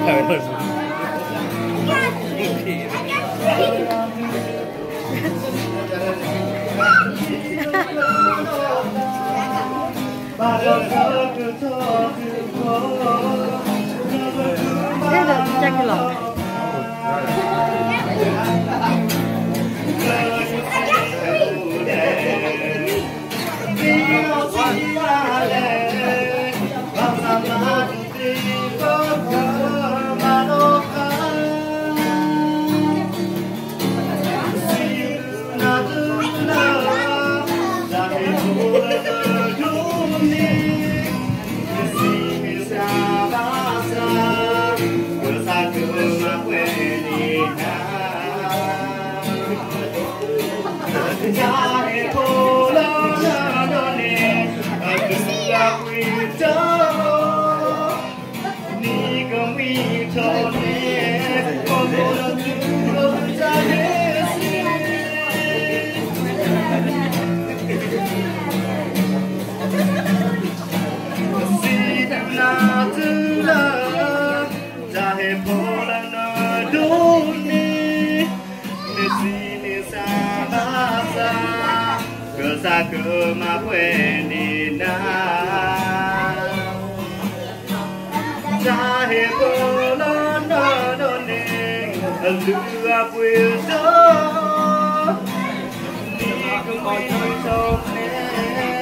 ဟဲဘၣ်ခီ စံးဘျုးနၤတုၤလၢ တၢ်ဟ့ၣ်ဖိလၢနဒိးန့ၢ် နစံးန့ၢ်စၢ်ဘၣ်စၢ် ကစၢ်ကမၤပှဲၤန့ၢ်နၤ တၢ်ဟ့ၣ်ဖိလၢနဒိးန့ၢ် အလုၢ်အပှ့ၤဒီး နံၤကမှံထီၣ်န့ၣ် ခီဖျိနတူၢ်လိာ်ပတၢ်ဟ့ၣ်ဆံး နံၤ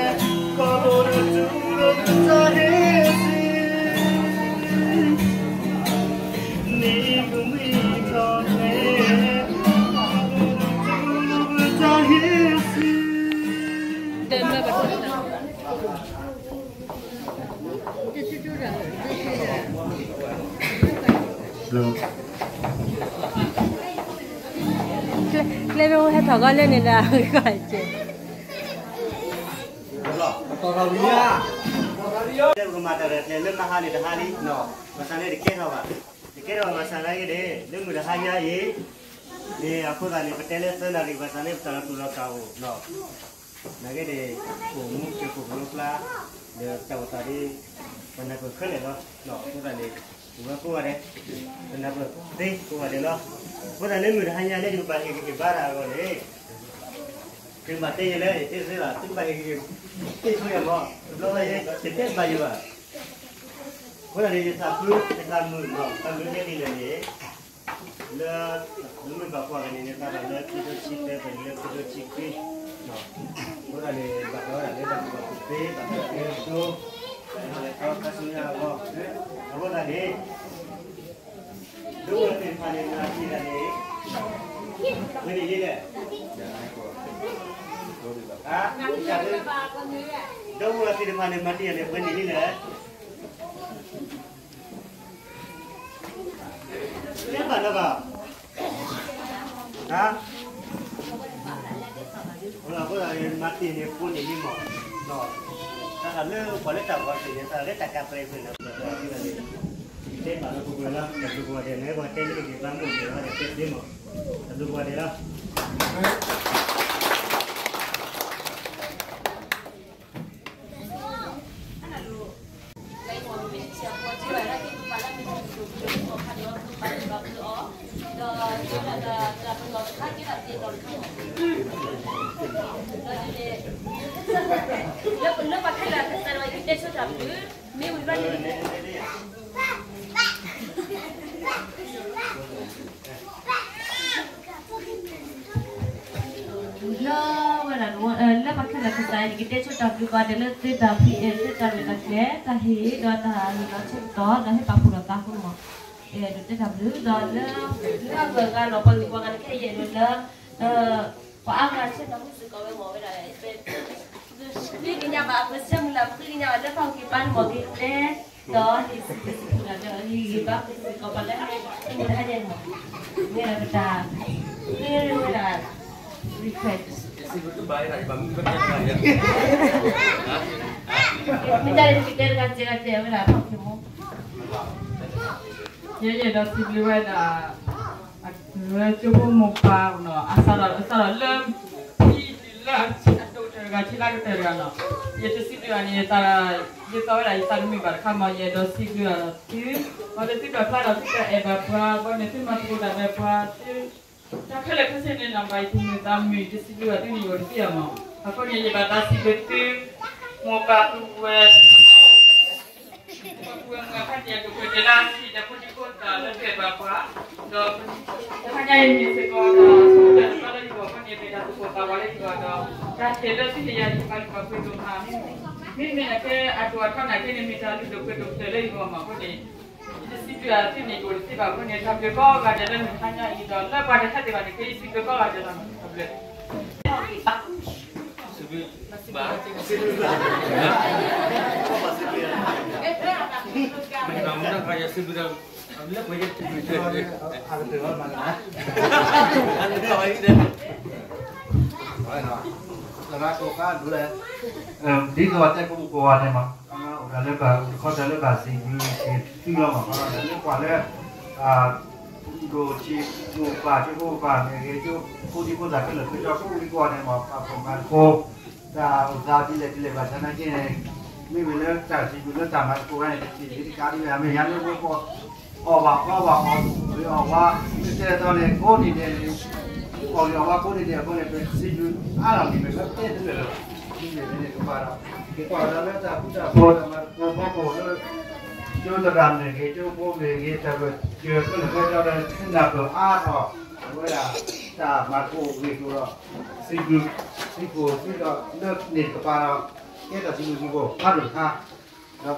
ကမှံထီၣ်န့ၣ် ခီဖျိနတူၢ်လိာ်ပတၢ်ဟ့ၣ်ဆံး ကျဲမ့ၢ်ဟဲထီၣ်ဂီၤလၢန့ၣ်ဒီး ကီၢ်ကဲ တီၢ်ထီၣ်ဝံၤဧါ လၢပကမၤတၢ်ရဲၣ်ကျဲၤလၢမဟါန့ၣ်တဟါလံ, ဘၣ်ဆၣ်န့ၣ်တကဲထီၣ်ဘၣ်, တကဲထီၣ်ဘၣ်ဆၣ်နာ်က့န့ၣ် လၢမုၢ်တဟါညါအံၤ န့ၣ်အဃိသတးန့ၣ် ပတဲလၢသၢနၣ်ရံၣ်ဘၣ်ဆၣ်န့ၣ် ပတၢ်လီၤတူၢ်လီၤကာ်အိၣ်နီၤ, နာ်က့န့ၣ် ပိာ်မူက့ၤပိာ်ကလိကျါ ဒီးတၢ်အိၣ်သးဒ် ပနၢ်ပၢၢ်ခဲလၢာ်လီၤ, အဃိသတးန့ၣ် ပဝဲကိးဂၤဒဲး ပနၢ်ပၢၢ်သ့ကိးဂၤဒဲးလီၤ, အဃိသတးလၢမုၢ်တဟါညါန့ၣ် ယကဘၣ်ဟ့ၣ်ဂံၢ်ဟ့ၣ်ဘါတၢ်အဂီၢ်န့ၣ် သုမၤတဲယဲလၢ ယတဲသ့လီၤ သုကဘၣ်ဟ့ၣ်ဂံၢ်ဟ့ၣ်ဘါ တ့ၢ်ဆိယၤမး တဘျီဘၣ်ယဲ ယတဲတဘၣ်ယဲဘၣ်, အဃိသတးန့ၣ် ယသးခု ယသးမုာ်နီၤ သးမုာ်တဲဒ်လဲၣ်န့ၣ် လၢ လၢမုၢ်ဘၣ်ကွၢ်က့ၤန့ၣ် နသးဒီးလၢခံကထိဆံသၢ ပှဲၤလၢခံကထိဆံခွံ အဃိသတးန့ၣ် ဘၣ်ဃးဝဲဒၣ်လၢတၢ်ကူၣ်ဘၣ်ကူၣ်သ့ ဘၣ်ဃးလၢဒိ တၢ်လဲၤခီခါဆူညါအဂီၢ် အဃိသတးန့ၣ် ဒိဝဲသ့ၣ်တဖၣ်န့ၣ် မၤတ့ၢ်တၢ်န့ၣ် ပှဲၤန့ၣ်လံလဲၣ်, ဒိဝဲသ့ၣ်တဖၣ်န့ၣ် မၤတ့ၢ်တၢ်န့ၣ် ပှဲၤန့ၣ်လံလဲၣ် တဲဘၣ်လၢၤဘၣ်, ဟါ, အဃိသတးန့ၣ် မၤတ့ၢ်န့ၣ် ပှဲၤန့ၣ်လံမး, တၢ်လၢပှၤလၢတၢ်ကီတ့ၢ်န့ၣ် တၢ်လၢတၢ်ကါပှဲၤပှဲၤန့ၣ် တဲဘၣ်လၢပှဲၤပှဲၤလီၤ တၢ်ဘျုးပှၤဒဲးန့ၣ် ပှၤတဲန့ၢ်က့ၤဘၣ်မိၢ်က့ၤဝဲဒၣ်တဲသ့မး, တၢ်ဘျုးပှၤဒဲးလီၤ. လၢပခဲလၢာ်ကစၢ်ဒီး ယကတဲဆိတၢ်ဘျုး မ့ၢ်ဝံၤဘျီန့ၣ် လၢဝဲဒၣ် လၢပှၤခဲလၢာ်ကစၢ် ယကတဲဆိတၢ်ဘျုးပှၤဒဲးလၢသုတၢ်ဖံးအဲၣ် သုတၢ်ရဲၣ်တၢ်ကျဲၤ တၢ်ဟ့ၣ်ဒီးတၢ်ဂ့ၤလီၤဆၢကတီၢ် ဒီးဟ့ၣ်ပာ်ဖှိၣ်ဒီးသးဃိမး, အဲၣ်ဒိးတဲတၢ်ဘျုးဒီးလၢ လၢအဂုၤအဂၤလီၤ ပှၤဂ့ၢ်ပှၤဂၤန့ၣ် ခဲအံၤအဲၣ်ဒိးလၢ ပှၤအါဂၤဆၢထၢၣ်မုၢ်စ့ၢ်ကီးဝဲမ့ၢ်ဝဲဒၣ် ဃ့ကညးဘၣ်အပၢ်ဆၢမုၢ်လၢ် ဃ့ကညးဘၣ်လၢပှၤဂ့ၢ်ပှၤန့ၣ်မ့ၢ်ဂ့ၤကျဲ ဒီးဟ့ၣ်စံးဘျုးစံးဖှိၣ်တၢ်ဒီး ဟ့ၣ်ဂံၢ်ဘါစ့ၢ်ကီးပှၤလၢ တဟါညါန့ၣ်မး, မ့ၢ်ဒီးပတၢ် မ့ၢ်ဝဲဒၣ် request မ့ၢ်တၢ်န့ၣ် ပကတဲတဂၤစဲးဂၤစဲးဝဲဒၣ် ဖီၣ်က့ၤမး, ယဲယအဲၣ်ဒိးစံးဘျုးဝဲဒၣ် အကရၢကၠိဖိမိၢ်ပၢ်နီၤ အစးထီၣ် အစးထီၣ်လၢ ဖံလၢအဒိၣ်ကတၢၢ်တဂၤ ထံလၢကတၢၢ်တဂၤနီၤ, ယတစံးဘျုးဘၣ်န့ၣ် ယသး ယသးဝဲဒၣ် ယသးတမုာ်ဘၣ်တခါမး ယအဲၣ်ဒိးစံးဘျုးဘၣ်ဒီးသု, ဒီးသုဒိးဖျါဒီးသုတၢ်အဲၣ်ဘၣ်ပှၤ ဘၣ်န့ၣ်သုမၤသကိးတၢ်ဒီးပှၤသု, တၢ်ခဲလၢာ်ခဲဆ့န့ၣ်နီၤ ဘၣ်ယတမုာ်သးမုာ် ယတစံးဘျုးဘၣ်သုန့ၣ် ယအိၣ်တသ့အီၤမး, အဃိန့ၣ် ယဘၣ်သးစံးဘျုးသု မိၢ်ပၢ်ပုၢ်ဝဲၢ် ပှၤပုၢ်ဝဲၢ်မုၣ်အခါန့ၣ် အဒိၣ်ကတၢၢ်လၢအဟံၣ်ဒီးဖိဒံဖိသၣ်လၢသုအဲၣ်ဘၣ်ပှၤ, ဒီး တဟါညါအံၤန့ၣ်စ့ၢ်ကီးဒီး ဆၢကတီၢ်တဘျီလၢယဂီၢ်အဃိန့ၣ် မ့ၢ်တၢ်သူၣ်ပိၢ်သးဝးလၢယဂီၢ်ဒီး တၢ်ဟ့ၣ်လၢသုဟ့ၣ်ယၤယကဘၣ်လုၢ်ဘၣ်ပှ့ၤဒိၣ်မး, မ့မ့ၢ်နကဲအဒိၣ်အထီနာ်က့န့ၣ် မ့ၢ်တၢ်လုၢ်ဒိၣ်ပှ့ၤဒိၣ်ကတၢၢ်လၢယဂီၢ်မးအဃိန့ၣ် ယတစံးဘျုးဘၣ်သုန့ၣ် ယအိၣ်တသ့ဘၣ်အဃိန့ၣ် တၢ်ဘျုးကိးဂၤဒဲးလၢမုၢ်ဟါညါအံၤဒီး လၢပှၤတဟဲသ့ၣ်ဘၣ်န့ၣ် က့ၤယစံးဘျုးကိးဂၤဒဲးလီၤ တၢ်ဘျုး ဘၣ် မ့ၢ်တမူတခါယစံးဘျုးဒီး လၢပှဲၤယ သရၣ်ကိးကါဒ်လဲၣ်, ဒ်သိးတဲပူကိးဂၤန့ၣ်မး, အိၣ်ဒၣ်လၢဘၣ် ခီတၢ်လၢဘၣ်စံးဘျုးက့ၤသုလီၤမး, ခီလီၤလၢပှၤလၢ ဒိၣ်ထံမိၢ်ပၢ် ကၠိဖိပၢ်မ့ၢ်ဂ့ၤ ကၠိဖိဒံဖိသၣ်ခဲလၢာ်ခဲဆ့ ကိးဒံကိးဂၤန့ၣ်မး ပှၤဖီၣ်မၤသကိး တၢ်အိၣ်သးဒ်လဲၣ်ဒ်လဲၣ်ဘၣ်ဆၣ်နာ်က့န့ၣ် မ့မ့ၢ်လၢတၢ်စံးဘျုးလၢတၢ်မၤသကိးဝဲန့ၣ် တထံၣ်လံတကးဒံးဝဲ မ့ၢ်ညါလၢဝဲပှၤ အီၣ်ဘၣ်အီဘၣ်အီၣ်ဂ့ၤအီၣ်ဝါ ကတဲသီန့ၣ် ကိးနံၤဒဲးန့ၣ် အီၣ်ဂ့ၤအီၣ်ဝါကိးနံၤဒဲးအဃိန့ၣ် ပစံးဘျုးအါထီၣ်န့ၣ် မ့ၢ်လၢတဲတလၢာ်လၢၤဘၣ် ဒ်န့ၣ်န့ၣ်ကဘၣ်ဒီး ကကွၢ်ဒီးလၢတၢ်ဃူတၢ်ဖိးတၢ်မၤသကိးဖီခိၣ်လၢ ကၠိသရၣ်မ့ၢ်ဂ့ၤ ကၠိဖိမ့ၢ်ဂ့ၤ တၢ်ပၢၢ်ကၠိလၢပၢၢ်ကၠိဒီး နၢ်ပၢၢ်အါထီၣ် အဝဲဒၣ်တၢ်မၤသကိးဂ့ၤကျိၤဒီး စံးဘျုးစံးဖှိၣ်သုဒီးလၢန့ၣ်တကပၤဒီး ကဲတၢ်စံးဘျုးစံးဖှိၣ်ဖးဒိၣ်တခါ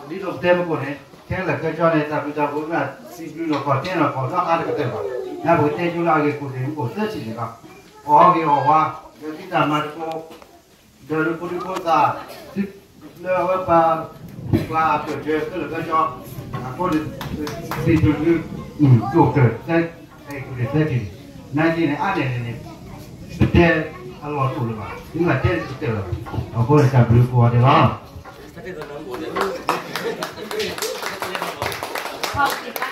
ဒီးဒ်သိးပတဲမကိၣ်န့ၣ် ခဲလၢာ်ခဲဆ့န့ၣ် တၢ်ဘျုးတၢ်ဖှိၣ်မ့ၢ်စံးဘျုးဒီးကီၢ်တဲနီၢ်ကီၢ်ဒီးအါတကတၢၢ်ဘၣ်. နပကတဲကၠိလၢအဂ့ၢ်ကိၣ်န့ၣ် မ့ၢ်အိၣ်သၢထံၣ်န့ၣ်လီၤ. အီၣ်ဂ့ၤအီၣ်ဝါ ဒီးသုတၢ်မၤသကိး ဒီးလၢဖိဒံဖိသၣ် သုလၢအဝဲပှၤ ပှၤအပၢၢ်ဆၢခဲလၢာ်ခဲဆ့ အဃိန့ၣ် စံးဘျုးသု ကၠိၣ်ကၢၢ်သၢ အဲၣ်ကိၣ်န့ၣ်သၢထံၣ်န့ၣ် နာ်က့န့ၣ် အါန့ၢ်န့ၣ်န့ၣ် ပတဲအလီၢ်တအိၣ်လၢၤဘၣ် သုဘၣ်တဲတကတၢၢ်လၢၤဘၣ်. အဃိန့ၣ် တၢ်ဘျုးကိးဂၤဒဲးလီၤ. ဖီၣ်က့ၤဘၣ်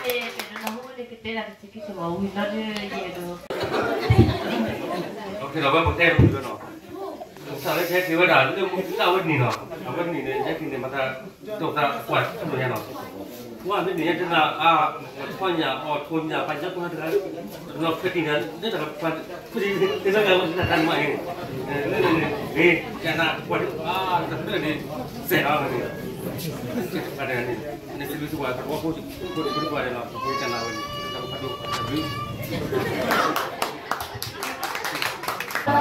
န့ၣ် ပတနီၤဟိန့ၣ် ကတဲဒၣ်တဆံခံဆံမး ဝံၤဘျီဒုးယအဲၣ်ဒိး ဒီးပတဲတမုာ်လီၤနီၤ, စးလၢကဟဲက့ၤဝဲဒၣ်လၢမုၢ်ကစၢ်ဝဲနံၤနီၤ, အဝဲနံၤန့ၣ် ဟဲက့ၤန့ၣ်မၤသး ဒိးသးကွၢ်ထူၣ်ညါနီၤ, ပှၤမ့ၢ်န့ၣ်ညါတနၤအါ ထီၣ်ညါ အီၣ်ထီၣ်ညါ ပှၤညါပှၤတဂၤ တနီၤဖဲက့ၤန့ၣ် လၢတၢ်ပှၤ ဖုဒံ တနီၤဂၤဝဲတၢ်တမၤအံၤန့ၣ် လၢန့ၣ်န့ၣ် ဂ့ၤ ကနၣ်ပှၤတဂၤ တဖျၢၣ်န့ၣ် စဲးအီၤန့ၣ် ပှၤတဂၤန့ၣ် န့ၣ်စံးဘျုးစံးပှၤ သဝီဖိ ဖိဒံဖိတပှၤန့ၣ်လီၤ ပကနၣ်ဝဲန့ၣ် တၢ်ပှၤဒိၣ်တၢ်ဘျုး ယတဝီ ပှၤ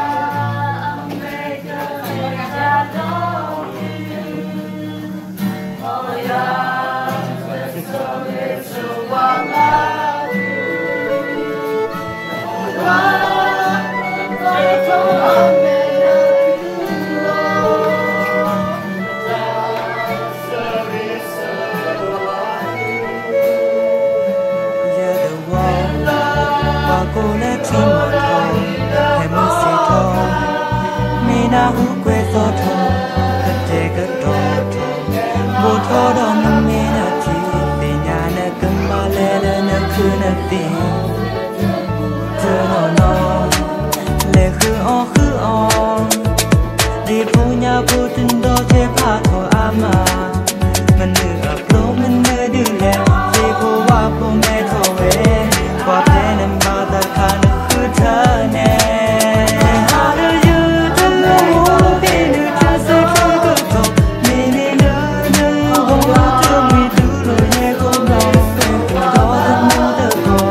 ကိးလၢထံမီၢ်ထီၣ် ဟဲမုၢ်စ့ၢ်ထီၣ် မ့ၢ်နၢ်ဟူကွဲးသီထီၣ် ကတဲာ်ကတီၤထီၣ် ဘိးထီၣ်ဒီးနမ့ၢ်နၢ်ထံ သ့ၣ်ညါလၢကမၤလဲၤလၢနခုနသ့ၣ် တနီၤနီၤ လဲၤဃုအီၣ်ဃုအီ ဒ်ဖိညါဖိတဒီးထဲဖးထီၣ်အါမး မနုၤအကျိၤမနုၤဒုးလဲၣ် သ့ၣ်ဖိဝၣ်ဖိမဲထီၣ်ဝဲ ပှၤဖဲနမၤသးတခါနဃုထၢန့ၣ် ဟးလၢယတမူသ့ၣ်နုာ်တၢ်စၢထီၣ်ကထီၣ် မ့ၢ်န့ၣ်နုာ်နုာ်ဂီၤတမံၤတူၢ်လိာ်ယဲၢ်ကိးဘျီ ဒီးတမူတကိး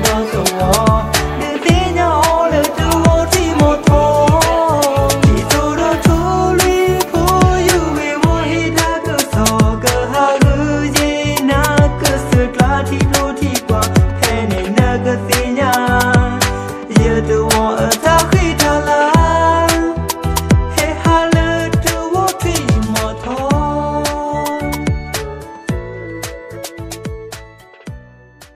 ဒီးသဝီ